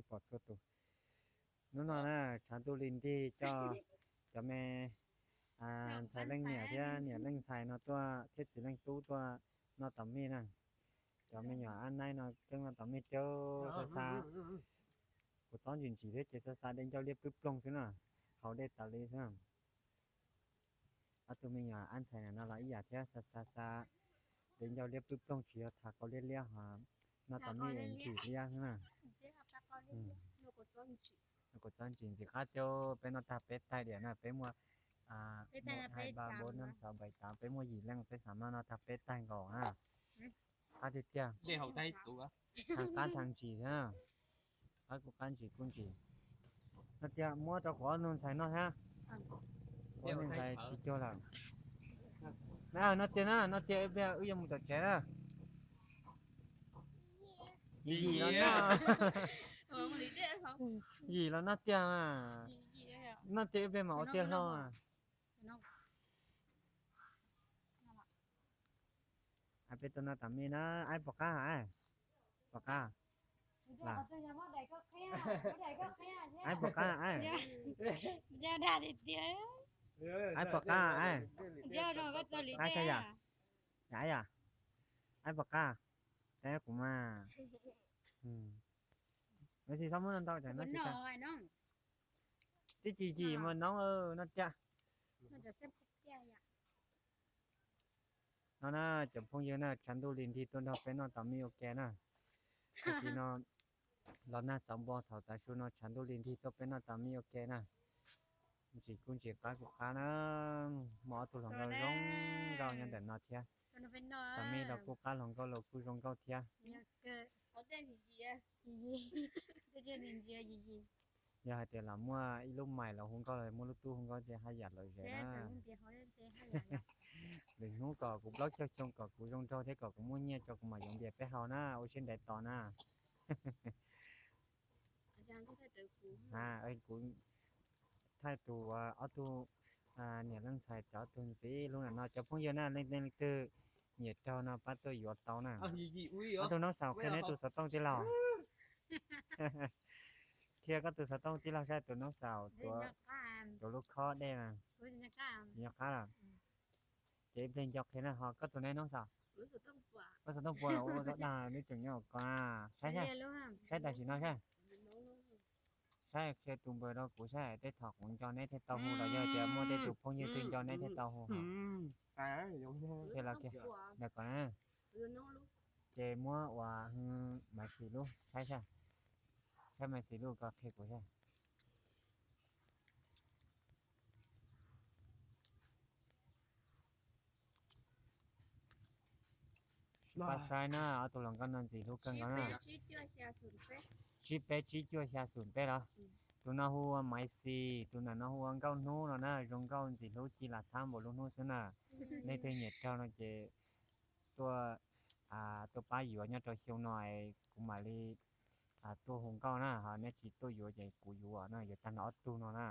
pom txhua tus. Hnub no na, tshav ntuj li nrig coj cov me ntxhais leej niam thiab niam leej ntxhais no tuaj thiab txiv leej tub tuaj noj tom mij na. Cov me nyuam ab naib no keeb noj tom mij coob, xa xa, kuv txob ntsim ntsim thiab ces xa xa dej ncauj liab pwb ploog xwb na, haus dej tas li xwb. Ob tug me nyuam ab ntxhais no los ib yam thiab, xa xa xa dej ncauj liab pwb ploog tsis yog tham qau liab liab ho, noj tom mij ntsim liab xwb na. Kuv txob ntsim ntxim qab thiab, peb noj tag peb taig diam na, peb muaj hais ba npau naj xav npais tas peb muaj yim leej peb xam maj noj tag peb taig nkaus na. Qab tiag tiag, thav qab thav ntsim thiab, qab kuj qab ntsim kuj ntsim. No tiag muab rau kuv ob tug ntxhais noj thiab. Kuv ob tug ntxhais tsis cuag lawm. Na no tiag na, no tiag wb pliag wb yuav mus tom tsev na. Yim los noj, yim los noj tiag mas, noj tiag wb pliag mas ua tiag hlo. Aib peb tuaj noj tom mij na, aib puas qab, aib puas qab, aib puas qab, aib, aib puas qab, aib, qab tag yam, yam, aib puas qab, saib kuv mas. Lawv tsis txhob muab no ntau, tib tsis yim mas noob no tiag. No na cov phooj ywg na, tshav ntuj li nrig tuaj nrog peb noj tom mij ua ke na. Tam sim no los nag xauv npo thaum tav su no tshav ntuj li nrig tuaj peb noj tom mij ua ke na. Ntsim kuj ntsim qab kuj qab na, muaj ob tug hluas nkauj zoo nkauj nyob ntawm no thiab. Tom mij los kuj qab hluas nkauj los kuj zoo nkauj thiab. Yog hais tias los muaj ib lub mais los hu nkauj los muaj lub tub hu nkauj ces haj yam lom zem na. Lwm hnub kom kuv plaub caug xyoo kom kuv zoo nraug thiab kom kuv muaj nyiaj tso kuv mam yuav npias peb haus na, ua siab ntev tos na. Kuv thaij tus ob tug niam leej ntxhais cov ob tug ntxiv hlub na no cov phooj ywg na, leej twg nyiam raug no pab tuaj yuav tau na. Ob tug noob xaus qhia neb tus xov tooj tij laug. Qhia koj tus xov tooj tij laug saib tus noob xaus tuav lub khob dej na. Nyob qab lawm. Ces ib pliag nco qhia na ho koj tus ne noob xaus. Koj xov tooj puas los ua zov dag neb tseem nyob ko na. Saib saib, saib tam sim no saib. Saib qhia tus npawb rau kuv saib tej thaum kuv nco neb thiaj tau hu los yog tias muaj tej tus phooj ywg twg nco neb thiaj tau hu. Qhia los kiag ntawm ko na. Ces muab ua Maiv Xis lub saib saib. Saib Maiv Xis lub ko qhia kuv saib. Pab saib na, ob tug hluas nkauj no ntxim hlub kawg nkaus na. Tsib peb tsib cuaj xya xum peb los? Tus no hu ua Maiv Xis, tus ntawm no hu ua Nkauj Hnub no na, zoo nkauj ntxim hlub ci las thab npaum lub hnub xwb na. Nej tej nyiam raug no ces tuaj, tuaj pab yuav nyob rau xyoo no, kuv mam li tuaj hu nkauj na, ho nej tsis tuaj yuav ces kuv yuav na, yuav tag nrho ob tug no na.